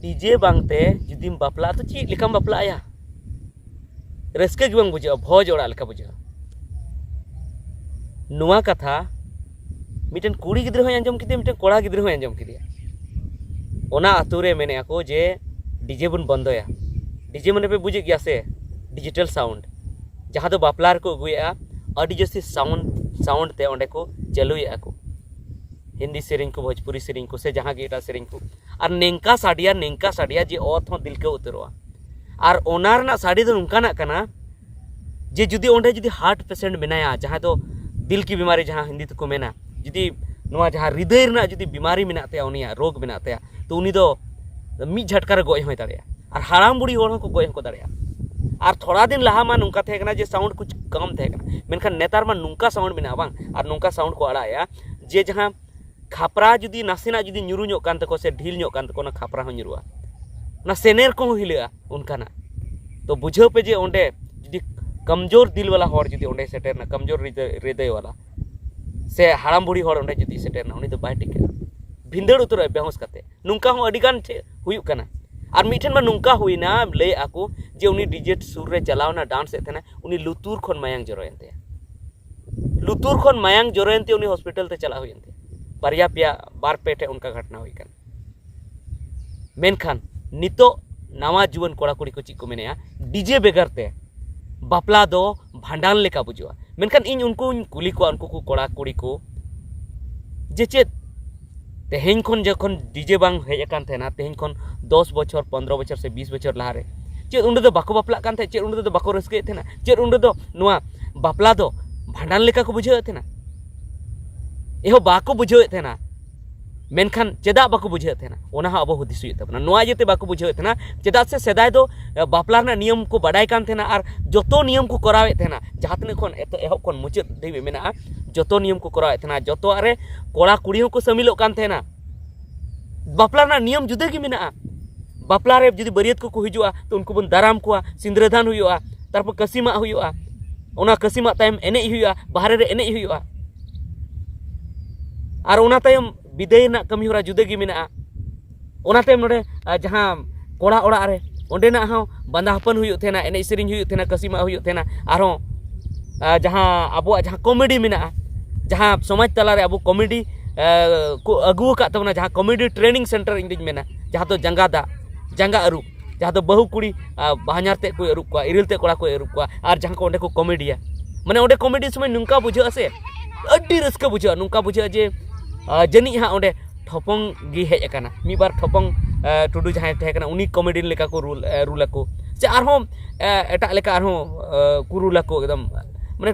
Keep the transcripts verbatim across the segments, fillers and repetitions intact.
DJ ᱵᱟᱝᱛᱮ ᱡᱩᱫᱤᱢ ᱵᱟᱯᱞᱟᱜᱼᱟ, ᱛᱚ ᱪᱮᱫ ᱞᱮᱠᱟᱢ ᱵᱟᱯᱞᱟᱜᱼᱟ? ᱨᱟᱹᱥᱠᱟᱹ ᱜᱮ ᱵᱟᱝ ᱵᱩᱡᱷᱟᱹᱜᱼᱟ, ᱵᱷᱚᱡᱽ ᱚᱲᱟᱜ ᱞᱮᱠᱟ ᱵᱩᱡᱷᱟᱹᱜᱼᱟ᱾ ᱱᱚᱣᱟ ᱠᱟᱛᱷᱟ ᱢᱤᱫᱴᱮᱱ ᱠᱩᱲᱤ ᱜᱤᱫᱽᱨᱟᱹ ᱦᱚᱸᱭ ᱟᱸᱡᱚᱢ ᱠᱮᱫᱮᱭᱟ, ᱢᱤᱫᱴᱮᱱ ᱠᱚᱲᱟ ᱜᱤᱫᱽᱨᱟᱹ ᱦᱚᱸᱭ ᱟᱸᱡᱚᱢ ᱠᱮᱫᱮᱭᱟ᱾ ᱚᱱᱟ ᱟᱛᱳ ᱨᱮ ᱢᱮᱱᱮᱫᱼᱟ ᱠᱚ ᱡᱮ ᱰᱤᱡᱮ ᱵᱚᱱ ᱵᱚᱱᱫᱚᱭᱟ᱾ ᱰᱤᱡᱮ ᱢᱟᱱᱮ ᱯᱮ ᱵᱩᱡᱮᱫ ᱜᱮᱭᱟ ᱥᱮ, ᱰᱤᱡᱤᱴᱟᱞ ᱥᱟᱣᱩᱱᱰ, ᱡᱟᱦᱟᱸ ᱫᱚ ᱵᱟᱯᱞᱟ ᱨᱮᱠᱚ ᱟᱹᱜᱩᱭᱮᱫᱼᱟ, ᱟᱹᱰᱤ ᱡᱟᱹᱥᱛᱤ ᱥᱟᱣᱩᱱᱰ, ᱥᱟᱣᱩᱱᱰ ᱛᱮ ᱚᱸᱰᱮ ᱠᱚ ᱪᱟᱹᱞᱩᱭᱮᱫᱼᱟ ᱠᱚ᱾ ᱦᱤᱱᱫᱤ ᱥᱮᱨᱮᱧ ᱠᱚ, ᱵᱷᱳᱡᱽᱯᱩᱨᱤ ᱥᱮᱨᱮᱧ ᱠᱚ, ᱥᱮ ᱡᱟᱦᱟᱸ ᱜᱮ ᱮᱴᱟᱜ ᱥᱮᱨᱮᱧ ᱠᱚ, ᱟᱨ ᱱᱤᱝᱠᱟ ᱥᱟᱰᱮᱭᱟ, ᱱᱤᱝᱠᱟ ᱥᱟᱰᱮᱭᱟ ᱡᱮ ᱚᱛ ᱦᱚᱸ ᱫᱤᱞᱠᱟᱹᱣ ᱩᱛᱟᱹᱨᱚᱜᱼᱟ᱾ ᱟᱨ ᱚᱱᱟ ᱨᱮᱱᱟᱜ ᱥᱟᱰᱮ ᱫᱚ ᱱᱚᱝᱠᱟᱱᱟᱜ ᱠᱟᱱᱟ ᱡᱮ ᱡᱩᱫᱤ ᱚᱸᱰᱮ ᱡᱩᱫᱤ ᱦᱟᱨᱴ ᱯᱮᱥᱮᱱᱴ ᱢᱮᱱᱟᱭᱟ, ᱡᱟᱦᱟᱸᱭ ᱫᱚ ᱫᱤᱞ ᱠᱤ ᱵᱤᱢᱟᱨᱤ, ᱡᱟᱦᱟᱸ ᱦᱤᱱᱫᱤ ᱛᱮᱠᱚ ᱢᱮᱱᱟ, ᱡᱩᱫᱤ ᱱᱚᱣᱟ ᱡᱟᱦᱟᱸ ᱦᱨᱤᱫᱟᱹᱭ ᱨᱮᱱᱟᱜ ᱡᱩᱫᱤ ᱵᱤᱢᱟᱨᱤ ᱢᱮᱱᱟᱜ ᱛᱟᱭᱟ, ᱩᱱᱤᱭᱟᱜ ᱨᱳᱜᱽ ᱢᱮᱱᱟᱜ ᱛᱟᱭᱟ, ᱛᱚ ᱩᱱᱤ ᱫᱚ ᱢᱤᱫ ᱡᱷᱟᱴᱠᱟ ᱨᱮ ᱜᱚᱡ ᱦᱚᱸᱭ ᱫᱟᱲᱮᱭᱟᱜᱼᱟ᱾ ᱟᱨ ᱦᱟᱲᱟᱢ ᱵᱩᱲᱦᱤ ᱦᱚᱲ ᱦᱚᱸᱠᱚ ᱜᱚᱡ ᱦᱚᱸᱠᱚ ᱫᱟᱲᱮᱭᱟᱜᱼᱟ᱾ ᱟᱨ ᱛᱷᱚᱲᱟ ᱫᱤᱱ ᱞᱟᱦᱟ ᱢᱟ ᱱᱚᱝᱠᱟ ᱛᱟᱦᱮᱸ ᱠᱟᱱᱟ ᱡᱮ ᱥᱟᱣᱩᱱᱰ ᱠᱩᱪ ᱠᱚᱢ ᱛᱟᱦᱮᱸ ᱠᱟᱱᱟ, ᱢᱮᱱᱠᱷᱟᱱ ᱱᱮᱛᱟᱨ ᱢᱟ ᱱᱚᱝᱠᱟ ᱥᱟᱣᱩᱱᱰ ᱢᱮᱱᱟᱜᱼᱟ ᱵᱟᱝ, ᱟᱨ ᱱᱚᱝᱠᱟ ᱥᱟᱣᱩᱱᱰ ᱠᱚ ᱟᱲᱟᱜ ᱮᱜᱼᱟ ᱡᱮ ᱡᱟᱦᱟᱸ ᱠᱷᱟᱯᱨᱟ ᱡᱩᱫᱤ ᱱᱟᱥᱮᱱᱟᱜ ᱡᱩᱫᱤ ᱧᱩᱨᱩ ᱧᱚᱜ ᱠᱟᱱ ᱛᱟᱠᱚᱣᱟ ᱥᱮ ᱰᱷᱤᱞ ᱧᱚᱜ ᱠᱟᱱ ᱛᱟᱠᱚᱣᱟ, ᱚᱱᱟ ᱠᱷᱟᱯᱨᱟ ᱦᱚᱸ ᱧᱩᱨᱩᱜᱼᱟ, ᱚᱱᱟ ᱥᱮᱱᱮᱨ ᱠᱚᱦᱚᱸ ᱦᱤᱞᱟᱹᱜᱼᱟ ᱚᱱᱠᱟᱱᱟᱜ᱾ ᱛᱚ ᱵᱩᱡᱷᱟᱹᱣ ᱯᱮ ᱡᱮ ᱚᱸᱰᱮ ᱡᱩᱫᱤ ᱠᱚᱢᱡᱳᱨ ᱫᱤᱞ ᱵᱟᱞᱟ ᱦᱚᱲ ᱡᱩᱫᱤ ᱚᱸᱰᱮ ᱥᱮᱴᱮᱨ ᱮᱱᱟ, ᱠᱚᱢᱡᱳᱨ ᱦᱨᱤᱫᱟᱹᱭ, ᱦᱨᱤᱫᱟᱹᱭ ᱵᱟᱞᱟ ᱥᱮ ᱦᱟᱲᱟᱢ ᱵᱩᱲᱦᱤ ᱦᱚᱲ ᱚᱸᱰᱮ ᱡᱩᱫᱤ ᱥᱮᱴᱮᱨ ᱮᱱᱟ, ᱩᱱᱤ ᱫᱚ ᱵᱟᱭ ᱴᱤᱠᱟᱹᱜᱼᱟ, ᱵᱷᱤᱸᱫᱟᱹᱲ ᱩᱛᱟᱹᱨᱚᱜᱼᱟᱭ ᱵᱮᱦᱚᱸᱥ ᱠᱟᱛᱮ᱾ ᱱᱚᱝᱠᱟ ᱦᱚᱸ ᱟᱹᱰᱤ ᱜᱟᱱ ᱴᱷᱮᱱ ᱦᱩᱭᱩᱜ ᱠᱟᱱᱟ᱾ ᱟᱨ ᱢᱤᱫᱴᱷᱮᱱ ᱢᱟ ᱱᱚᱝᱠᱟ ᱦᱩᱭᱱᱟ, ᱞᱟᱹᱭᱮᱫᱼᱟ ᱠᱚ ᱡᱮ ᱩᱱᱤ ᱰᱤᱡᱮ ᱥᱩᱨ ᱨᱮ ᱪᱟᱞᱟᱣ ᱮᱱᱟ, ᱰᱟᱱᱥ ᱮᱫ ᱛᱟᱦᱮᱱᱟ, ᱩᱱᱤ ᱞᱩᱛᱩᱨ ᱠᱷᱚᱱ ᱢᱟᱭᱟᱝ ᱡᱚᱨᱚᱭᱮᱱ ᱛᱟᱭᱟ᱾ ᱞᱩᱛᱩᱨ ᱠᱷᱚᱱ ᱢᱟᱭᱟᱝ ᱡᱚᱨᱚᱭᱮᱱ ᱛᱮ ᱩᱱᱤ ᱦᱚᱥᱯᱤᱴᱟᱞ ᱛᱮ ᱪᱟᱞᱟᱜ ᱦᱩᱭᱮᱱ ᱛᱟᱭᱟ᱾ ᱵᱟᱨᱭᱟ ᱯᱮᱭᱟ, ᱵᱟᱨ ᱯᱮ ᱴᱷᱮᱱ ᱚᱱᱠᱟ ᱜᱷᱚᱴᱱᱟ ᱦᱩᱭ ᱠᱟᱱᱟ᱾ ᱢᱮᱱᱠᱷᱟᱱ ᱱᱤᱛᱚᱜ ᱱᱟᱣᱟ ᱡᱩᱣᱟᱹᱱ ᱠᱚᱲᱟ ᱠᱩᱲᱤ ᱠᱚ ᱪᱮᱫ ᱠᱚ ᱢᱮᱱᱮᱜᱼᱟ, ᱰᱤᱡᱮ ᱵᱮᱜᱚᱨ ᱛᱮ ᱵᱟᱯᱞᱟ ᱫᱚ ᱵᱷᱟᱸᱰᱟᱱ ᱞᱮᱠᱟ ᱵᱩᱡᱩᱜᱼᱟ᱾ ᱢᱮᱱᱠᱷᱟᱱ ᱤᱧ ᱩᱱᱠᱩᱧ ᱠᱩᱞᱤ ᱠᱚᱣᱟ, ᱩᱱᱠᱩ ᱠᱚ ᱠᱚᱲᱟ ᱠᱩᱲᱤ ᱠᱚ, ᱡᱮ ᱪᱮᱫ ᱛᱮᱦᱮᱧ ᱠᱷᱚᱱ ᱡᱚᱠᱷᱚᱱ ᱰᱤᱡᱮ ᱵᱟᱝ ᱦᱮᱡ ᱟᱠᱟᱱ ᱛᱟᱦᱮᱱᱟ, ᱛᱮᱦᱮᱧ ᱠᱷᱚᱱ ᱫᱚᱥ ᱵᱚᱪᱷᱚᱨ, ᱯᱚᱱᱫᱽᱨᱚ ᱵᱚᱪᱷᱚᱨ ᱥᱮ ᱵᱤᱥ ᱵᱚᱪᱷᱚᱨ ᱞᱟᱦᱟᱨᱮ, ᱪᱮᱫ ᱩᱱ ᱨᱮᱫᱚ ᱵᱟᱠᱚ ᱵᱟᱯᱞᱟᱜ ᱠᱟᱱ ᱛᱟᱦᱮᱸᱫ? ᱪᱮᱫ ᱩᱱ ᱨᱮᱫᱚ ᱵᱟᱠᱚ ᱨᱟᱹᱥᱠᱟᱹᱭᱮᱫ ᱛᱟᱦᱮᱱᱟ? ᱪᱮᱫ ᱩᱱ ᱨᱮᱫᱚ ᱱᱚᱣᱟ ᱵᱟᱯᱞᱟ ᱫᱚ ᱵᱷᱟᱸᱰᱟᱱ ᱞᱮᱠᱟ ᱠᱚ ᱵᱩᱡᱷᱟᱹᱣᱮᱫ ᱛᱟᱦᱮᱱᱟ? ᱮᱦᱚᱵ ᱵᱟᱠᱚ ᱵᱩᱡᱷᱟᱹᱣᱮᱫ ᱛᱟᱦᱮᱱᱟ᱾ ᱢᱮᱱᱠᱷᱟᱱ ᱪᱮᱫᱟᱜ ᱵᱟᱠᱚ ᱵᱩᱡᱷᱟᱹᱣᱮᱫ ᱛᱟᱦᱮᱱᱟ, ᱚᱱᱟ ᱦᱚᱸ ᱟᱵᱚ ᱦᱩᱫᱤᱥ ᱦᱩᱭᱩᱜ ᱛᱟᱵᱚᱱᱟ᱾ ᱱᱚᱣᱟ ᱤᱭᱟᱹᱛᱮ ᱵᱟᱠᱚ ᱵᱩᱡᱷᱟᱹᱣᱮᱫ ᱛᱟᱦᱮᱱᱟ, ᱪᱮᱫᱟᱜ ᱥᱮ ᱥᱮᱫᱟᱭ ᱫᱚ, ᱮ, ᱵᱟᱯᱞᱟ ᱨᱮᱱᱟᱜ ᱱᱤᱭᱚᱢ ᱠᱚ ᱵᱟᱰᱟᱭ ᱠᱟᱱ ᱛᱟᱦᱮᱱᱟ ᱟᱨ ᱡᱚᱛᱚ ᱱᱤᱭᱚᱢ ᱠᱚ ᱠᱚᱨᱟᱣᱮᱫ ᱛᱟᱦᱮᱱᱟ, ᱡᱟᱦᱟᱸ ᱛᱤᱱᱟᱹᱜ ᱠᱷᱚᱱ ᱮᱛᱚ-, ᱮᱦᱚᱵ ᱠᱷᱚᱱ ᱢᱩᱪᱟᱹᱫ ᱫᱷᱟᱹᱵᱤᱡ ᱢᱮᱱᱟᱜᱼᱟ, ᱡᱚᱛᱚ ᱱᱤᱭᱚᱢ ᱠᱚ ᱠᱚᱨᱟᱣᱮᱫ ᱛᱟᱦᱮᱱᱟ, ᱡᱚᱛᱚᱣᱟᱜ ᱨᱮ ᱠᱚᱲᱟ ᱠᱩᱲᱤ ᱦᱚᱸᱠᱚ ᱥᱟᱹᱢᱤᱞᱚᱜ ᱠᱟᱱ ᱛᱟᱦᱮᱱᱟ᱾ ᱵᱟᱯᱞᱟ ᱨᱮᱱᱟᱜ ᱱᱤᱭᱚᱢ ᱡᱩᱫᱟᱹ ᱜᱮ ᱢᱮᱱᱟᱜᱼᱟ᱾ ᱵᱟᱯᱞᱟ ᱨᱮ ᱡᱩᱫᱤ ᱵᱟᱹᱨᱭᱟᱹᱛ ᱠᱚᱠᱚ ᱦᱤᱡᱩᱜᱼᱟ, ᱛᱚ ᱩᱱᱠᱩ ᱵᱚᱱ ᱫᱟᱨᱟᱢ ᱠᱚᱣᱟ, ᱥᱤᱸᱫᱽᱨᱟᱹᱫᱟᱱ ᱦᱩᱭᱩᱜᱼᱟ, ᱛᱟᱨᱯᱚᱨ ᱠᱟᱹᱥᱤ ᱢᱟᱜ ᱦᱩᱭᱩᱜᱼᱟ, ᱚᱱᱟ ᱠᱟᱹᱥᱤ ᱢᱟᱜ ᱛᱟᱭᱚᱢ ᱮᱱᱮᱡ ᱦᱩᱭᱩᱜᱼᱟ, ᱵᱟᱦᱨᱮ ᱨᱮ ᱮᱱᱮᱡ ᱦᱩᱭᱩᱜᱼᱟ, ᱟᱨ ᱚᱱᱟ ᱛᱟᱭᱚᱢ ᱵᱤᱫᱟᱹᱭ ᱨᱮᱱᱟᱜ ᱠᱟᱹᱢᱤ ᱦᱚᱨᱟ ᱡᱩᱫᱟᱹ ᱜᱮ ᱢᱮᱱᱟᱜᱼᱟ᱾ ᱚᱱᱟᱛᱮ ᱱᱚᱰᱮ ᱟᱨ ᱡᱟᱦᱟᱸ ᱠᱚᱲᱟ ᱚᱲᱟᱜ ᱨᱮ, ᱚᱸᱰᱮᱱᱟᱜ ᱦᱚᱸ ᱵᱟᱸᱫᱟ ᱦᱚᱯᱚᱱ ᱦᱩᱭᱩᱜ ᱛᱟᱦᱮᱱᱟ, ᱮᱱᱮᱡ ᱥᱮᱨᱮᱧ ᱦᱩᱭᱩᱜ ᱛᱟᱦᱮᱱᱟ, ᱠᱟᱹᱥᱤ ᱢᱟᱜ ᱦᱩᱭᱩᱜ ᱛᱟᱦᱮᱱᱟ᱾ ᱟᱨᱦᱚᱸ ᱟᱨ ᱡᱟᱦᱟᱸ ᱟᱵᱚᱣᱟᱜ ᱡᱟᱦᱟᱸ ᱠᱚᱢᱮᱰᱤ ᱢᱮᱱᱟᱜᱼᱟ, ᱡᱟᱦᱟᱸ ᱥᱚᱢᱟᱡᱽ ᱛᱟᱞᱟᱨᱮ ᱟᱵᱚ ᱠᱚᱢᱮᱰᱤ ᱠᱚ ᱟᱹᱜᱩ ᱟᱠᱟᱫ ᱛᱟᱵᱚᱱᱟ, ᱡᱟᱦᱟᱸ ᱠᱚᱢᱮᱰᱤ ᱴᱨᱮᱱᱤᱝ ᱥᱮᱱᱴᱟᱨ ᱤᱧ ᱫᱩᱧ ᱢᱮᱱᱟ, ᱡᱟᱦᱟᱸ ᱫᱚ ᱡᱟᱸᱜᱟ ᱫᱟᱜ, ᱡᱟᱸᱜᱟ ᱟᱹᱨᱩᱵ, ᱡᱟᱦᱟᱸ ᱫᱚ ᱵᱟᱹᱦᱩ ᱠᱩᱲᱤ ᱟᱨ ᱵᱟᱦᱧᱟᱨ ᱛᱮᱫ ᱠᱚ ᱟᱹᱨᱩᱵ ᱠᱚᱣᱟ, ᱤᱨᱤᱞ ᱛᱮᱫ ᱠᱚᱲᱟ ᱠᱚ ᱟᱹᱨᱩᱵ ᱠᱚᱣᱟ, ᱟᱨ ᱡᱟᱦᱟᱸ ᱠᱚ ᱚᱸᱰᱮ ᱠᱚ ᱠᱚᱢᱮᱰᱤᱭᱟ, ᱢᱟᱱᱮ ᱚᱸᱰᱮ ᱠᱚᱢᱮᱰᱤ ᱥᱚᱢᱚᱭ ᱱᱚᱝᱠᱟ ᱵᱩᱡᱷᱟᱹᱜᱼᱟ ᱥᱮ, ᱟᱹᱰᱤ ᱨᱟᱹᱥᱠᱟᱹ ᱵᱩᱡᱷᱟᱹᱜᱼᱟ᱾ ᱱᱚᱝᱠᱟ ᱵᱩᱡᱷᱟᱹᱜᱼᱟ ᱡᱮ ᱟᱨ ᱡᱟᱹᱱᱤᱡ ᱦᱟᱸᱜ ᱚᱸᱰᱮ ᱴᱷᱚᱯᱚᱝ ᱜᱮ ᱦᱮᱡ ᱟᱠᱟᱱᱟ, ᱢᱤᱫ ᱵᱟᱨ ᱴᱷᱚᱯᱚᱝ ᱟᱨ ᱴᱩᱰᱩ ᱡᱟᱦᱟᱸᱭ ᱛᱟᱦᱮᱸ ᱠᱟᱱᱟ, ᱩᱱᱤ ᱠᱚᱢᱮᱰᱤᱭᱟᱱ ᱞᱮᱠᱟ ᱠᱚ ᱨᱩᱞ ᱟᱨ ᱨᱩᱞ ᱟᱠᱚ, ᱥᱮ ᱟᱨᱦᱚᱸ ᱟᱨ ᱮᱴᱟᱜ ᱞᱮᱠᱟ ᱟᱨᱦᱚᱸ ᱟᱨ ᱠᱚ ᱨᱩᱞ ᱟᱠᱚ ᱮᱠᱫᱚᱢ᱾ ᱢᱟᱱᱮ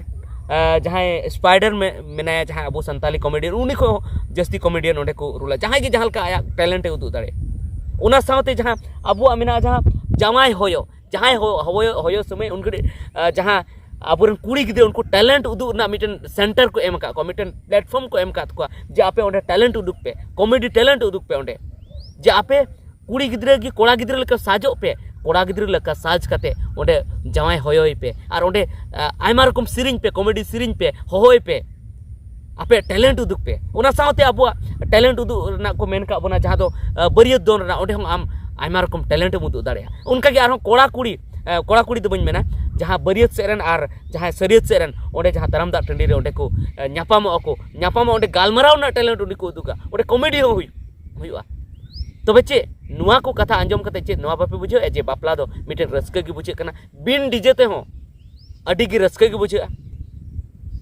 ᱟᱨ ᱡᱟᱦᱟᱸᱭ ᱥᱯᱟᱭᱰᱟᱨ ᱢᱮ- ᱢᱮᱱᱟᱭᱟ, ᱡᱟᱦᱟᱸᱭ ᱟᱵᱚ ᱥᱟᱱᱛᱟᱞᱤ ᱠᱚᱢᱮᱰᱤᱭᱟᱱ, ᱩᱱᱤ ᱠᱷᱚᱱ ᱦᱚᱸ ᱡᱟᱹᱥᱛᱤ ᱠᱚᱢᱮᱰᱤᱭᱟᱱ ᱚᱸᱰᱮ ᱠᱚ ᱨᱩᱞᱟ, ᱡᱟᱦᱟᱸᱭ ᱜᱮ ᱡᱟᱦᱟᱸ ᱞᱮᱠᱟ ᱟᱭᱟᱜ ᱴᱮᱞᱮᱱᱴ ᱮ ᱩᱫᱩᱜ ᱫᱟᱲᱮᱭᱟᱜᱼᱟ᱾ ᱚᱱᱟ ᱥᱟᱶᱛᱮ ᱡᱟᱦᱟᱸ ᱟᱵᱚᱣᱟᱜ ᱢᱮᱱᱟᱜᱼᱟ, ᱡᱟᱦᱟᱸ ᱡᱟᱶᱟᱭ ᱦᱚᱭᱚ, ᱡᱟᱦᱟᱸᱭ ᱦᱚ- ᱦᱚᱭᱚ ᱦᱚᱭᱚ ᱥᱚᱢᱚᱭ ᱩᱱ ᱜᱷᱟᱹᱲᱤᱡ ᱟᱨ ᱡᱟᱦᱟᱸ ᱟᱵᱚᱨᱮᱱ ᱠᱩᱲᱤ ᱜᱤᱫᱽᱨᱟᱹ ᱩᱱᱠᱩ ᱴᱮᱞᱮᱱᱴ ᱩᱫᱩᱜ ᱨᱮᱱᱟᱜ ᱢᱤᱫᱴᱮᱱ ᱥᱮᱱᱴᱟᱨ ᱠᱚ ᱮᱢ ᱟᱠᱟᱫ ᱠᱚᱣᱟ, ᱢᱤᱫᱴᱮᱱ ᱯᱞᱮᱴᱯᱷᱚᱨᱢ ᱠᱚ ᱮᱢ ᱟᱠᱟᱫ ᱠᱚᱣᱟ, ᱡᱮ ᱟᱯᱮ ᱚᱸᱰᱮ ᱴᱮᱞᱮᱱᱴ ᱩᱫᱩᱜ ᱯᱮ, ᱠᱚᱢᱮᱰᱤ ᱴᱮᱞᱮᱱᱴ ᱩᱫᱩᱜ ᱯᱮ ᱚᱸᱰᱮ, ᱡᱮ ᱟᱯᱮ ᱠᱩᱲᱤ ᱜᱤᱫᱽᱨᱟᱹ ᱜᱮ ᱠᱚᱲᱟ ᱜᱤᱫᱽᱨᱟᱹ ᱞᱮᱠᱟ ᱥᱟᱡᱚᱜ ᱯᱮ, ᱠᱚᱲᱟ ᱜᱤᱫᱽᱨᱟᱹ ᱞᱮᱠᱟ ᱥᱟᱡᱽ ᱠᱟᱛᱮ ᱚᱸᱰᱮ ᱡᱟᱶᱟᱭ ᱦᱚᱭᱚᱭ ᱯᱮ, ᱟᱨ ᱚᱸᱰᱮ ᱟᱭᱢᱟ ᱨᱚᱠᱚᱢ ᱥᱮᱨᱮᱧ ᱯᱮ, ᱠᱚᱢᱮᱰᱤ ᱥᱮᱨᱮᱧ ᱯᱮ, ᱦᱚᱦᱚᱭ ᱯᱮ, ᱟᱯᱮ ᱴᱮᱞᱮᱱᱴ ᱩᱫᱩᱜ ᱯᱮ᱾ ᱚᱱᱟ ᱥᱟᱶᱛᱮ ᱟᱵᱚᱣᱟᱜ ᱴᱮᱞᱮᱱᱴ ᱩᱫᱩᱜ ᱨᱮᱱᱟᱜ ᱠᱚ ᱢᱮᱱ ᱠᱟᱜ ᱵᱚᱱᱟ, ᱡᱟᱦᱟᱸ ᱫᱚ ᱟᱨ ᱵᱟᱹᱨᱭᱟᱹᱛ ᱫᱚᱱ ᱨᱮᱱᱟᱜ, ᱚᱸᱰᱮ ᱦᱚᱸ ᱟᱢ ᱟᱭᱢᱟ ᱨᱚᱠᱚᱢ ᱴᱮᱞᱮᱱᱴ ᱮᱢ ᱩᱫᱩᱜ ᱫᱟᱲᱮᱭᱟᱜᱼᱟ᱾ ᱚᱱᱠᱟᱜᱮ ᱟᱨᱦᱚᱸ ᱠᱚᱲᱟ ᱠᱩᱲᱤ, ᱟᱨ ᱠᱚᱲᱟ ᱠᱩᱲᱤ ᱫᱚ ᱵᱟᱹᱧ ᱢᱮᱱᱟ, ᱡᱟᱦᱟᱸ ᱵᱟᱹᱨᱭᱟᱹᱛ ᱥᱮᱫ ᱨᱮᱱ ᱟᱨ ᱡᱟᱦᱟᱸᱭ ᱥᱟᱹᱨᱭᱟᱹᱛ ᱥᱮᱫ ᱨᱮᱱ ᱚᱸᱰᱮ ᱡᱟᱦᱟᱸ ᱫᱟᱨᱟᱢ ᱫᱟᱜ ᱴᱟᱺᱰᱤ ᱨᱮ ᱚᱸᱰᱮ ᱠᱚ ᱟᱨ ᱧᱟᱯᱟᱢᱚᱜᱼᱟ ᱠᱚ, ᱧᱟᱯᱟᱢᱚᱜ ᱚᱸᱰᱮ ᱜᱟᱞᱢᱟᱨᱟᱣ ᱨᱮᱱᱟᱜ ᱴᱮᱞᱮᱱᱴ ᱩᱱᱤ ᱠᱚ ᱩᱫᱩᱜᱟ, ᱚᱸᱰᱮ ᱠᱚᱢᱮᱰᱤ ᱦᱚᱸ ᱦᱩᱭᱩᱜ ᱦᱩᱭᱩᱜᱼᱟ᱾ ᱛᱚᱵᱮ ᱪᱮᱫ ᱱᱚᱣᱟ ᱠᱚ ᱠᱟᱛᱷᱟ ᱟᱸᱡᱚᱢ ᱠᱟᱛᱮ ᱪᱮᱫ ᱱᱚᱣᱟ ᱵᱟᱯᱮ ᱵᱩᱡᱷᱟᱹᱣᱮᱫᱼᱟ ᱡᱮ ᱵᱟᱯᱞᱟ ᱫᱚ ᱢᱤᱫᱴᱮᱱ ᱨᱟᱹᱥᱠᱟᱹ ᱜᱮ ᱵᱩᱡᱷᱟᱹᱜ ᱠᱟᱱᱟ? ᱵᱤᱱ ᱰᱤᱡᱮ ᱛᱮᱦᱚᱸ ᱟᱹᱰᱤ ᱜᱮ ᱨᱟᱹᱥᱠᱟᱹ ᱜᱮ ᱵᱩᱡᱷᱟᱹᱜᱼᱟ᱾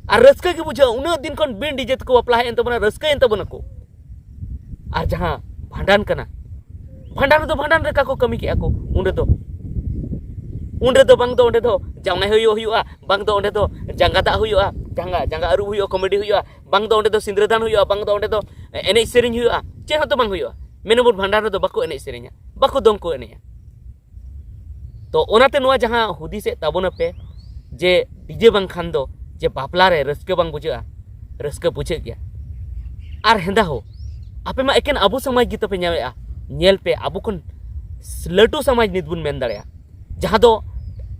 ᱟᱨ ᱨᱟᱹᱥᱠᱟᱹ ᱜᱮ ᱵᱩᱡᱷᱟᱹᱜᱼᱟ, ᱩᱱᱟᱹᱜ ᱫᱤᱱ ᱠᱷᱚᱱ ᱵᱤᱱ ᱰᱤᱡᱮ ᱛᱮᱠᱚ ᱵᱟᱯᱞᱟ ᱦᱮᱡ ᱮᱱ ᱛᱟᱵᱚᱱᱟ, ᱨᱟᱹᱥᱠᱟᱹᱭᱮᱱ ᱛᱟᱵᱚᱱᱟ ᱠᱚ᱾ ᱟᱨ ᱡᱟᱦᱟᱸ ᱵᱷᱟᱸᱰᱟᱱ ᱠᱟᱱᱟ, ᱵᱷᱟᱸᱰᱟᱱ ᱨᱮᱫᱚ ᱵᱷᱟᱸᱰᱟᱱ ᱞᱮᱠᱟ ᱠᱚ ᱠᱟᱹᱢᱤ ᱠᱮᱜᱼᱟ ᱠᱚ᱾ ᱩᱱ ᱨᱮᱫᱚ ᱩᱱ ᱨᱮᱫᱚ ᱵᱟᱝ ᱫᱚ ᱚᱸᱰᱮ ᱫᱚ ᱡᱟᱶᱟᱭ ᱦᱩᱭᱩᱜ ᱦᱩᱭᱩᱜᱼᱟ, ᱵᱟᱝ ᱫᱚ ᱚᱸᱰᱮ ᱫᱚ ᱡᱟᱸᱜᱟ ᱫᱟᱜ ᱦᱩᱭᱩᱜᱼᱟ, ᱡᱟᱸᱜᱟ ᱡᱟᱸᱜᱟ ᱟᱹᱨᱩᱵ ᱦᱩᱭᱩᱜᱼᱟ, ᱠᱚᱢᱮᱰᱤ ᱦᱩᱭᱩᱜᱼᱟ, ᱵᱟᱝ ᱫᱚ ᱚᱸᱰᱮ ᱫᱚ ᱥᱤᱸᱫᱽᱨᱟᱹ ᱫᱟᱱ ᱦᱩᱭᱩᱜᱼᱟ, ᱵᱟᱝ ᱫᱚ ᱚᱸᱰᱮ ᱫᱚ ᱮᱱᱮᱡ ᱥᱮᱨᱮᱧ ᱦᱩᱭᱩᱜᱼᱟ, ᱪᱮᱫ ᱦᱚᱸᱛᱚ ᱵᱟᱝ ᱦᱩᱭᱩᱜᱼᱟ᱾ ᱢᱮᱱ ᱟᱵᱚᱱ ᱵᱷᱟᱸᱰᱟᱱ ᱨᱮᱫᱚ ᱵᱟᱠᱚ ᱮᱱᱮᱡ ᱥᱮᱨᱮᱧᱟ, ᱵᱟᱠᱚ ᱫᱚᱝ ᱠᱚ ᱮᱱᱮᱡᱼᱟ᱾ ᱛᱚ ᱚᱱᱟᱛᱮ ᱱᱚᱣᱟ ᱡᱟᱦᱟᱸ ᱦᱩᱫᱤᱥᱮᱫ ᱛᱟᱵᱚᱱᱟᱯᱮ ᱡᱮ ᱰᱤᱡᱮ ᱵᱟᱝᱠᱷᱟᱱ ᱫᱚ ᱡᱮ ᱵᱟᱯᱞᱟ ᱨᱮ ᱨᱟᱹᱥᱠᱟᱹ ᱵᱟᱝ ᱵᱩᱡᱷᱟᱹᱜᱼᱟ, ᱨᱟᱹᱥᱠᱟᱹ ᱵᱩᱡᱷᱟᱹᱜ ᱜᱮᱭᱟ᱾ ᱟᱨ ᱦᱮᱸᱫᱟ ᱦᱳ, ᱟᱯᱮ ᱢᱟ ᱮᱠᱮᱱ ᱟᱵᱚ ᱥᱚᱢᱟᱡᱽ ᱜᱮ ᱛᱟᱯᱮ ᱧᱟᱢᱮᱜᱼᱟ᱾ ᱧᱮᱞ ᱯᱮ, ᱟᱵᱚ ᱠᱷᱚᱱ ᱞᱟᱹᱴᱩ ᱥᱚᱢᱟᱡᱽ ᱱᱤᱛ ᱵᱚᱱ ᱢᱮᱱ ᱫᱟᱲᱮᱭᱟᱜᱼᱟ, ᱡᱟᱦᱟᱸ ᱫᱚ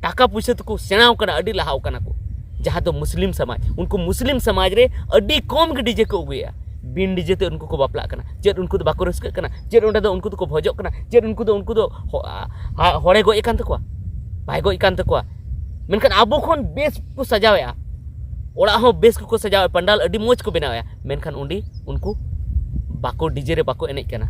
ᱴᱟᱠᱟ ᱯᱩᱭᱥᱟᱹ ᱛᱮᱠᱚ ᱥᱮᱬᱟᱣ ᱠᱟᱱᱟ, ᱟᱹᱰᱤ ᱞᱟᱦᱟᱣ ᱠᱟᱱᱟ ᱠᱚ, ᱡᱟᱦᱟᱸ ᱫᱚ ᱢᱩᱥᱞᱤᱢ ᱥᱚᱢᱟᱡᱽ᱾ ᱩᱱᱠᱩ ᱢᱩᱥᱞᱤᱢ ᱥᱚᱢᱟᱡᱽ ᱨᱮ ᱟᱹᱰᱤ ᱠᱚᱢ ᱜᱮ ᱰᱤᱡᱮ ᱠᱚ ᱟᱹᱜᱩᱭᱮᱜᱼᱟ᱾ ᱵᱤᱱ ᱰᱤᱡᱮ ᱛᱮ ᱩᱱᱠᱩ ᱠᱚ ᱵᱟᱯᱞᱟᱜ ᱠᱟᱱᱟ? ᱪᱮᱫ ᱩᱱᱠᱩ ᱫᱚ ᱵᱟᱠᱚ ᱨᱟᱹᱥᱠᱟᱹᱜ ᱠᱟᱱᱟ? ᱪᱮᱫ ᱚᱸᱰᱮ ᱫᱚ ᱩᱱᱠᱩ ᱫᱚᱠᱚ ᱵᱷᱚᱡᱚᱜ ᱠᱟᱱᱟ? ᱪᱮᱫ ᱩᱱᱠᱩ ᱫᱚ ᱩᱱᱠᱩ ᱫᱚ ᱦᱚ- ᱟ- ᱦᱟ- ᱦᱚᱲᱮ ᱜᱚᱡ ᱟᱠᱟᱱ ᱛᱟᱠᱚᱣᱟ? ᱵᱟᱭ ᱜᱚᱡ ᱟᱠᱟᱱ ᱛᱟᱠᱚᱣᱟ᱾ ᱢᱮᱱᱠᱷᱟᱱ ᱟᱵᱚ ᱠᱷᱚᱱ ᱵᱮᱥ ᱠᱚ ᱥᱟᱡᱟᱣᱮᱫᱼᱟ, ᱚᱲᱟᱜ ᱦᱚᱸ ᱵᱮᱥ ᱠᱚᱠᱚ ᱥᱟᱡᱟᱣᱮᱫᱼᱟ, ᱯᱟᱱᱰᱟᱞ ᱟᱹᱰᱤ ᱢᱚᱡᱽ ᱠᱚ ᱵᱮᱱᱟᱣᱮᱫᱼᱟ, ᱢᱮᱱᱠᱷᱟᱱ ᱚᱸᱰᱮ ᱩᱱᱠᱩ ᱵᱟᱠᱚ, ᱰᱤᱡᱮ ᱨᱮ ᱵᱟᱠᱚ ᱮᱱᱮᱡ ᱠᱟᱱᱟ᱾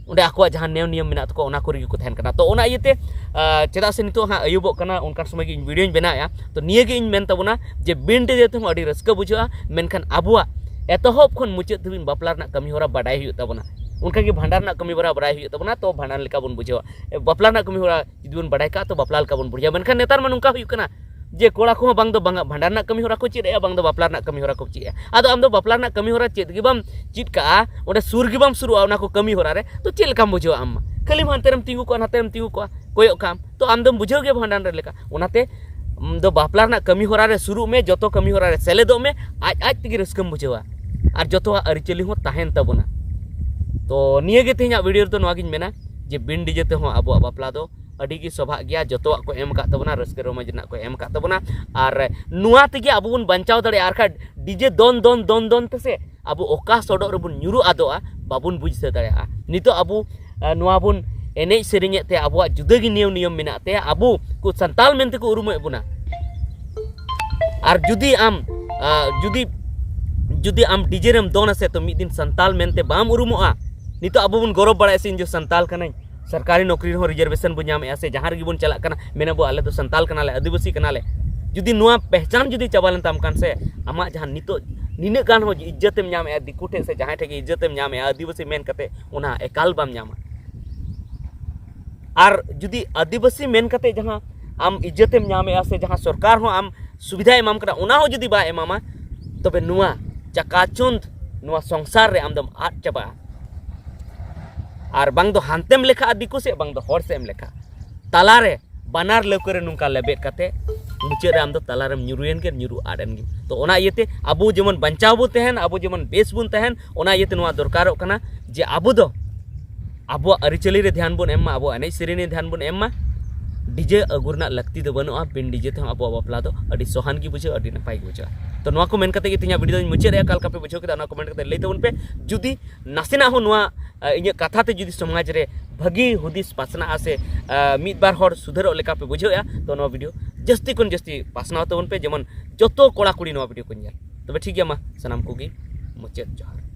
ᱚᱸᱰᱮ ᱟᱠᱚᱣᱟᱜ ᱡᱟᱦᱟᱸ ᱱᱮᱣ ᱱᱤᱭᱚᱢ ᱢᱮᱱᱟᱜ ᱛᱟᱠᱚᱣᱟ, ᱚᱱᱟ ᱠᱚᱨᱮ ᱜᱮᱠᱚ ᱛᱟᱦᱮᱱ ᱠᱟᱱᱟ᱾ ᱛᱚ, ᱚᱱᱟ ᱤᱭᱟᱹᱛᱮ, ᱟ, ᱪᱮᱫᱟᱜ ᱥᱮ ᱱᱤᱛᱚᱜ ᱦᱟᱸᱜ ᱟᱹᱭᱩᱵᱚᱜ ᱠᱟᱱᱟ, ᱚᱱᱠᱟᱱ ᱥᱚᱢᱚᱭ ᱜᱮ ᱤᱧ ᱵᱷᱤᱰᱤᱭᱳᱧ ᱵᱮᱱᱟᱣᱮᱫᱼᱟ᱾ ᱛᱚ, ᱱᱤᱭᱟᱹ ᱜᱮ ᱤᱧ ᱢᱮᱱ ᱛᱟᱵᱚᱱᱟ ᱡᱮ ᱵᱤᱱ ᱰᱤᱡᱮ ᱛᱮᱦᱚᱸ ᱟᱹᱰᱤ ᱨᱟᱹᱥᱠᱟᱹ ᱵᱩᱡᱷᱟᱹᱜᱼᱟ, ᱢᱮᱱᱠᱷᱟᱱ ᱟᱵᱚᱣᱟᱜ ᱮᱛᱚᱦᱚᱵ ᱠᱷᱚᱱ ᱢᱩᱪᱟᱹᱫ ᱫᱷᱟᱹᱵᱤᱡ ᱵᱟᱯᱞᱟ ᱨᱮᱱᱟᱜ ᱠᱟᱹᱢᱤ ᱦᱚᱨᱟ ᱵᱟᱰᱟᱭ ᱦᱩᱭᱩᱜ ᱛᱟᱵᱚᱱᱟ᱾ ᱚᱱᱠᱟᱜᱮ ᱵᱷᱟᱸᱰᱟᱱ ᱨᱮᱱᱟᱜ ᱠᱟᱹᱢᱤ ᱦᱚᱨᱟ ᱵᱟᱰᱟᱭ ᱦᱩᱭᱩᱜ ᱛᱟᱵᱚᱱᱟ, ᱛᱚ ᱵᱷᱟᱸᱰᱟᱱ ᱞᱮᱠᱟ ᱵᱚᱱ ᱵᱩᱡᱷᱟᱹᱣᱟ᱾ ᱮ, ᱵᱟᱯᱞᱟ ᱨᱮᱱᱟᱜ ᱠᱟᱹᱢᱤ ᱦᱚᱨᱟ ᱡᱩᱫᱤ ᱵᱚᱱ ᱵᱟᱰᱟᱭ ᱠᱟᱜᱼᱟ, ᱛᱚ ᱵᱟᱯᱞᱟ ᱞᱮᱠᱟ ᱵᱚᱱ ᱵᱩᱡᱷᱟᱹᱣᱟ᱾ ᱢᱮᱱᱠᱷᱟᱱ ᱱᱮᱛᱟᱨ ᱢᱟ ᱱᱚᱝᱠᱟ ᱦᱩᱭᱩᱜ ᱠᱟᱱᱟ ᱡᱮ ᱠᱚᱲᱟ ᱠᱚᱦᱚᱸ ᱵᱟᱝ ᱫᱚ ᱵᱟᱝ ᱵᱷᱟᱸᱰᱟᱱ ᱨᱮᱱᱟᱜ ᱠᱟᱹᱢᱤ ᱦᱚᱨᱟ ᱠᱚ ᱪᱮᱫ ᱮᱜᱼᱟ, ᱵᱟᱝ ᱫᱚ ᱵᱟᱯᱞᱟ ᱨᱮᱱᱟᱜ ᱠᱟᱹᱢᱤ ᱦᱚᱨᱟ ᱠᱚ ᱪᱮᱫ ᱮᱜᱼᱟ᱾ ᱟᱫᱚ ᱟᱢ ᱫᱚ ᱵᱟᱯᱞᱟ ᱨᱮᱱᱟᱜ ᱠᱟᱹᱢᱤ ᱦᱚᱨᱟ ᱪᱮᱫ ᱜᱮ ᱵᱟᱢ ᱪᱮᱫ ᱠᱟᱜᱼᱟ, ᱚᱸᱰᱮ ᱥᱩᱨ ᱜᱮ ᱵᱟᱢ ᱥᱩᱨᱩᱜᱼᱟ ᱚᱱᱟ ᱠᱚ ᱠᱟᱹᱢᱤ ᱦᱚᱨᱟ ᱨᱮ, ᱛᱚ ᱪᱮᱫ ᱞᱮᱠᱟᱢ ᱵᱩᱡᱷᱟᱹᱣᱟ ᱟᱢ ᱢᱟ? ᱠᱷᱟᱹᱞᱤᱢ ᱦᱟᱱᱛᱮ ᱨᱮᱢ ᱛᱤᱸᱜᱩ ᱠᱚᱜᱼᱟ, ᱱᱟᱛᱮ ᱨᱮᱢ ᱛᱤᱸᱜᱩ ᱠᱚᱜᱼᱟ, ᱠᱚᱭᱚᱜ ᱠᱟᱜ ᱟᱢ, ᱛᱚ ᱟᱢ ᱫᱚᱢ ᱵᱩᱡᱷᱟᱹᱣ ᱜᱮᱭᱟ ᱵᱷᱟᱸᱰᱟᱱ ᱨᱮ ᱞᱮᱠᱟ᱾ ᱚᱱᱟᱛᱮ ᱟᱢ ᱫᱚ ᱵᱟᱯᱞᱟ ᱨᱮᱱᱟᱜ ᱠᱟᱹᱢᱤ ᱦᱚᱨᱟ ᱨᱮ ᱥᱩᱨᱩᱜ ᱢᱮ, ᱡᱚᱛᱚ ᱠᱟᱹᱢᱤ ᱦᱚᱨᱟ ᱨᱮ ᱥᱮᱞᱮᱫᱚᱜ ᱢᱮ, ᱟᱡ ᱟᱡ ᱛᱮᱜᱮ ᱨᱟᱹᱥᱠᱟᱹᱢ ᱵᱩᱡᱷᱟᱹᱣᱟ᱾ ᱟᱨ ᱡᱚᱛᱚᱣᱟᱜ ᱟᱹᱨᱤᱪᱟᱹᱞᱤ ᱦᱚᱸ ᱛᱟᱦᱮᱱ ᱛᱟᱵᱚᱱᱟ᱾ ᱛᱚ ᱱᱤᱭᱟᱹ ᱜᱮ ᱛᱮᱦᱮᱧᱟᱜ ᱵᱷᱤᱰᱤᱭᱳ ᱨᱮᱫᱚ ᱱᱚᱣᱟ ᱜᱤᱧ ᱢᱮᱱᱟ ᱡᱮ ᱵᱤᱱ ᱰᱤᱡᱮ ᱛᱮᱦᱚᱸ ᱟᱵᱚᱣᱟᱜ ᱵᱟᱯᱞᱟ ᱫᱚ ᱟᱹᱰᱤ ᱜᱮ ᱥᱚᱵᱷᱟᱜ ᱜᱮᱭᱟ, ᱡᱚᱛᱚᱣᱟᱜ ᱠᱚ ᱮᱢ ᱟᱠᱟᱫ ᱛᱟᱵᱚᱱᱟ, ᱨᱟᱹᱥᱠᱟᱹ ᱨᱚᱢᱚᱡᱽ ᱨᱮᱱᱟᱜ ᱠᱚ ᱮᱢ ᱟᱠᱟᱫ ᱛᱟᱵᱚᱱᱟ᱾ ᱟᱨ ᱱᱚᱣᱟ ᱛᱮᱜᱮ ᱟᱵᱚ ᱵᱚᱱ ᱵᱟᱧᱪᱟᱣ ᱫᱟᱲᱮᱭᱟᱜᱼᱟ᱾ ᱟᱨ ᱠᱷᱟᱡ ᱰᱤᱡᱮ ᱫᱚᱱ ᱫᱚᱱ ᱫᱚᱱ ᱫᱚᱱ ᱛᱮᱥᱮ ᱟᱵᱚ ᱚᱠᱟ ᱥᱚᱰᱚᱜ ᱨᱮᱵᱚᱱ ᱧᱩᱨᱩ ᱟᱫᱚᱜᱼᱟ, ᱵᱟᱵᱚᱱ ᱵᱩᱡᱷᱟᱹᱣ ᱫᱟᱲᱮᱭᱟᱜᱼᱟ᱾ ᱱᱤᱛᱚᱜ ᱟᱵᱚ, ᱟ, ᱱᱚᱣᱟ ᱵᱚᱱ ᱮᱱᱮᱡ ᱥᱮᱨᱮᱧᱮᱫ ᱛᱮ ᱟᱵᱚᱣᱟᱜ ᱡᱩᱫᱟᱹ ᱜᱮ ᱱᱤᱭᱚᱢ ᱱᱤᱭᱚᱢ ᱢᱮᱱᱟᱜ ᱛᱮ ᱟᱵᱚ ᱠᱚ ᱥᱟᱱᱛᱟᱞ ᱢᱮᱱᱛᱮ ᱠᱚ ᱩᱨᱩᱢᱮᱫ ᱵᱚᱱᱟ᱾ ᱟᱨ ᱡᱩᱫᱤ ᱟᱢ, ᱟ, ᱡᱩᱫᱤ ᱡᱩᱫᱤ ᱟᱢ ᱰᱤᱡᱮ ᱨᱮᱢ ᱫᱚᱱᱟ ᱥᱮ, ᱛᱚ ᱢᱤᱫ ᱫᱤᱱ ᱥᱟᱱᱛᱟᱞ ᱢᱮᱱᱛᱮ ᱵᱟᱢ ᱩᱨᱩᱢᱚᱜᱼᱟ᱾ ᱱᱤᱛᱚᱜ ᱟᱵᱚ ᱵᱚᱱ ᱜᱚᱨᱚᱵᱽ ᱵᱟᱲᱟᱭᱟ ᱥᱮ, "ᱤᱧ ᱫᱚ ᱥᱟᱱᱛᱟᱞ ᱠᱟᱹᱱᱟᱹᱧ, ᱥᱚᱨᱠᱟᱨᱤ ᱱᱚᱠᱨᱤ ᱨᱮᱦᱚᱸ ᱨᱤᱡᱟᱨᱵᱷᱮᱥᱚᱱ ᱵᱚᱱ ᱧᱟᱢᱮᱫᱼᱟ ᱥᱮ, ᱡᱟᱦᱟᱸ ᱨᱮᱜᱮ ᱵᱚᱱ ᱪᱟᱞᱟᱜ ᱠᱟᱱᱟ, ᱢᱮᱱᱟᱵᱚ ᱟᱞᱮ ᱫᱚ ᱥᱟᱱᱛᱟᱞ ᱠᱟᱱᱟᱞᱮ, ᱟᱹᱫᱤᱵᱟᱹᱥᱤ ᱠᱟᱱᱟᱞᱮ᱾" ᱡᱩᱫᱤ ᱱᱚᱣᱟ ᱯᱮᱦᱪᱟᱱ ᱡᱩᱫᱤ ᱪᱟᱵᱟ ᱞᱮᱱ ᱛᱟᱢ ᱠᱷᱟᱱ ᱥᱮ, ᱟᱢᱟᱜ ᱡᱟᱦᱟᱸ ᱱᱤᱛᱚᱜ ᱱᱤᱱᱟᱹᱜ ᱜᱟᱱ ᱦᱚᱸ ᱤᱡᱽᱡᱚᱛ ᱮᱢ ᱧᱟᱢᱮᱫᱼᱟ, ᱫᱤᱠᱩ ᱴᱷᱮᱱ ᱥᱮ ᱡᱟᱦᱟᱸᱭ ᱴᱷᱮᱱ ᱜᱮ ᱤᱡᱽᱡᱚᱛ ᱮᱢ ᱧᱟᱢᱮᱫᱼᱟ, ᱟᱹᱫᱤᱵᱟᱹᱥᱤ ᱢᱮᱱ ᱠᱟᱛᱮ, ᱚᱱᱟ ᱮᱠᱟᱞ ᱵᱟᱢ ᱧᱟᱢᱟ᱾ ᱟᱨ ᱡᱩᱫᱤ ᱟᱹᱫᱤᱵᱟᱹᱥᱤ ᱢᱮᱱ ᱠᱟᱛᱮ ᱡᱟᱦᱟᱸ ᱟᱢ ᱤᱡᱽᱡᱚᱛ ᱮᱢ ᱧᱟᱢᱮᱫᱼᱟ ᱥᱮ ᱡᱟᱦᱟᱸ ᱥᱚᱨᱠᱟᱨ ᱦᱚᱸ ᱟᱢ ᱥᱩᱵᱤᱫᱷᱟᱭ ᱮᱢᱟᱢ ᱠᱟᱱᱟ, ᱚᱱᱟ ᱦᱚᱸ ᱡᱩᱫᱤ ᱵᱟᱭ ᱮᱢᱟᱢᱟ, ᱛᱚᱵᱮ ᱱᱚᱣᱟ ᱪᱟᱠᱟᱪᱚᱸᱫᱽ, ᱱᱚᱣᱟ ᱥᱚᱝᱥᱟᱨ ᱨᱮ ᱟᱢ ᱫᱚᱢ ᱟᱫ ᱪᱟᱵᱟᱜᱼᱟ᱾ ᱟᱨ ᱵᱟᱝ ᱫᱚ ᱦᱟᱱᱛᱮᱢ ᱞᱮᱠᱷᱟᱜᱼᱟ ᱫᱤᱠᱩ ᱥᱮᱫ, ᱵᱟᱝ ᱫᱚ ᱦᱚᱲ ᱥᱮᱫ ᱮᱢ ᱞᱮᱠᱷᱟᱜᱼᱟ᱾ ᱛᱟᱞᱟᱨᱮ ᱵᱟᱱᱟᱨ ᱞᱟᱹᱣᱠᱟᱹ ᱨᱮ ᱱᱚᱝᱠᱟ ᱞᱮᱵᱮᱫ ᱠᱟᱛᱮ ᱢᱩᱪᱟᱹᱫ ᱨᱮ ᱟᱢ ᱫᱚ ᱛᱟᱞᱟᱨᱮᱢ ᱧᱩᱨᱩᱭᱮᱱ ᱜᱮ, ᱧᱩᱨᱩ ᱟᱫ ᱮᱱ ᱜᱮ᱾ ᱛᱚ ᱚᱱᱟ ᱤᱭᱟᱹᱛᱮ ᱟᱵᱚ ᱡᱮᱢᱚᱱ ᱵᱟᱧᱪᱟᱣ ᱵᱚᱱ ᱛᱟᱦᱮᱱ, ᱟᱵᱚ ᱡᱮᱢᱚᱱ ᱵᱮᱥ ᱵᱚᱱ ᱛᱟᱦᱮᱱ, ᱚᱱᱟ ᱤᱭᱟᱹᱛᱮ ᱱᱚᱣᱟ ᱫᱚᱨᱠᱟᱨᱚᱜ ᱠᱟᱱᱟ ᱡᱮ ᱟᱵᱚ ᱫᱚ ᱟᱵᱚᱣᱟᱜ ᱟᱹᱨᱤᱪᱟᱹᱞᱤ ᱨᱮ ᱫᱷᱮᱭᱟᱱ ᱵᱚᱱ ᱮᱢ ᱢᱟ, ᱟᱵᱚᱣᱟᱜ ᱮᱱᱮᱡ ᱥᱮᱨᱮᱧ ᱨᱮ ᱫᱷᱮᱭᱟᱱ ᱵᱚᱱ ᱮᱢ ᱢᱟ᱾ ᱰᱤᱡᱮ ᱟᱹᱜᱩ ᱨᱮᱱᱟᱜ ᱞᱟᱹᱠᱛᱤ ᱫᱚ ᱵᱟᱹᱱᱩᱜᱼᱟ᱾ ᱵᱤᱱ ᱰᱤᱡᱮ ᱛᱮᱦᱚᱸ ᱟᱵᱚᱣᱟᱜ ᱵᱟᱯᱞᱟ ᱫᱚ ᱟᱹᱰᱤ ᱥᱚᱦᱟᱱ ᱜᱮ ᱵᱩᱡᱷᱟᱹᱜᱼᱟ, ᱟᱹᱰᱤ ᱱᱟᱯᱟᱭ ᱜᱮ ᱵᱩᱡᱷᱟᱹᱜᱼᱟ᱾ ᱛᱚ ᱱᱚᱣᱟ ᱠᱚ ᱢᱮᱱ ᱠᱟᱛᱮ ᱜᱮ ᱛᱮᱦᱮᱧᱟᱜ ᱵᱷᱤᱰᱤᱭᱳ ᱫᱚᱧ ᱢᱩᱪᱟᱹᱫ ᱮᱫᱼᱟ᱾ ᱚᱠᱟ ᱞᱮᱠᱟ ᱯᱮ ᱵᱩᱡᱷᱟᱹᱣ ᱠᱮᱫᱟ ᱚᱱᱟ ᱠᱚᱢᱮᱱᱴ ᱠᱟᱛᱮ ᱞᱟᱹᱭ ᱛᱟᱵᱚᱱ ᱯᱮ᱾ ᱡᱩᱫᱤ ᱱᱟᱥᱮᱱᱟᱜ ᱦᱚᱸ ᱱᱚᱣᱟ ᱟ, ᱤᱧᱟᱹᱜ ᱠᱟᱛᱷᱟ ᱛᱮ ᱡᱩᱫᱤ ᱥᱚᱢᱟᱡᱽ ᱨᱮ ᱵᱷᱟᱹᱜᱤ ᱦᱩᱫᱤᱥ ᱯᱟᱥᱱᱟᱜᱼᱟ ᱥᱮ ᱟ, ᱢᱤᱫ ᱵᱟᱨ ᱦᱚᱲ ᱥᱩᱫᱷᱟᱹᱨᱚᱜ ᱞᱮᱠᱟ ᱯᱮ ᱵᱩᱡᱷᱟᱹᱣᱮᱫᱼᱟ, ᱛᱚ ᱱᱚᱣᱟ ᱵᱷᱤᱰᱤᱭᱳ ᱡᱟᱹᱥᱛᱤ ᱠᱷᱚᱱ ᱡᱟᱹᱥᱛᱤ ᱯᱟᱥᱱᱟᱣ ᱛᱟᱵᱚᱱ ᱯᱮ, ᱡᱮᱢᱚᱱ ᱡᱚᱛᱚ ᱠᱚᱲᱟ ᱠᱩᱲᱤ ᱱᱚᱣᱟ ᱵᱷᱤᱰᱤᱭᱳ ᱠᱚ ᱧᱮᱞ᱾ ᱛᱚᱵᱮ ᱴᱷᱤᱠ ᱜᱮᱭᱟ, ᱢᱟ ᱥᱟᱱᱟᱢ ᱠᱚᱜᱮ ᱢᱩᱪᱟᱹᱫ ᱡᱚᱦᱟᱨ᱾